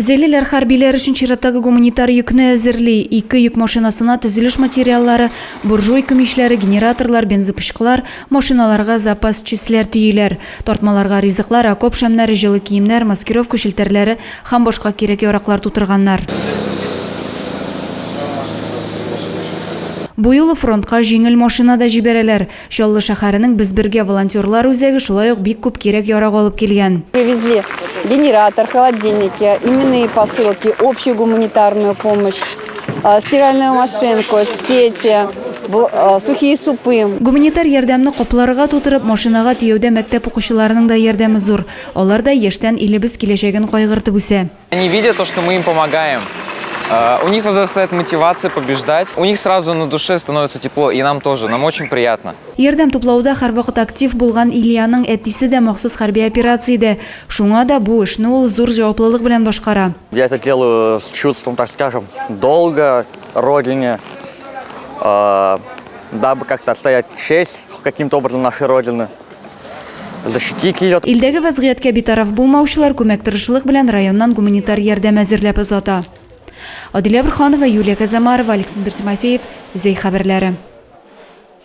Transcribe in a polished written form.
Зәйлеләр хәрбиләр өчен чираттагы гуманитар йөкне әзерли. Ике йөк машинасына төзелеш материаллары, буржуйка мичләре, генераторлар, бензопычкылар, машиналарга запас частьләр төйиләр. Тартмаларга ризыклар, окоп шәмнәре, җылы киемнәр, маскировка челтәрләре һәм башка кирәк-яраклар тутырганнар. Бу юлы фронтка җиңел машина да җибәрәләр. Чаллы шәһәренең Без бергә волонтерлар үзәге шулай ук бик күп кирәк-ярак алып килгән. Привезли генератор, холодильники, именные посылки, общую гуманитарную помощь, стиральную машинку, сети, сухие супы. Гуманитар ярдәмне капларга тутырып, машинага төяүдә мәктәп укучыларының да ярдәме зур. Алар да яшьтән илебез киләчәген кайгыртып үсә. Они видят то, что мы им помогаем. У них возрастает мотивация побеждать. У них сразу на душе становится тепло, и нам тоже. Нам очень приятно. Ярдәм туплауда һәрвакыт актив булган Ильяның әтисе дә махсус хәрби операциядә. Шуңа да бу эшне ул зур җаваплылык белән башкара. Я это делаю с чувством, так скажем, долга Родине, дабы как-то отстоять честь каким-то образом нашей Родины. Защитить ее. Илдәге вәзгыятькә битараф булмаучылар күмәк тырышлык белән районнан гуманитар ярдәм әзерләп озата. Адилә Борһанова, Юлия Казамарова, Александр Тимофеев, Зәй хәбәрләре.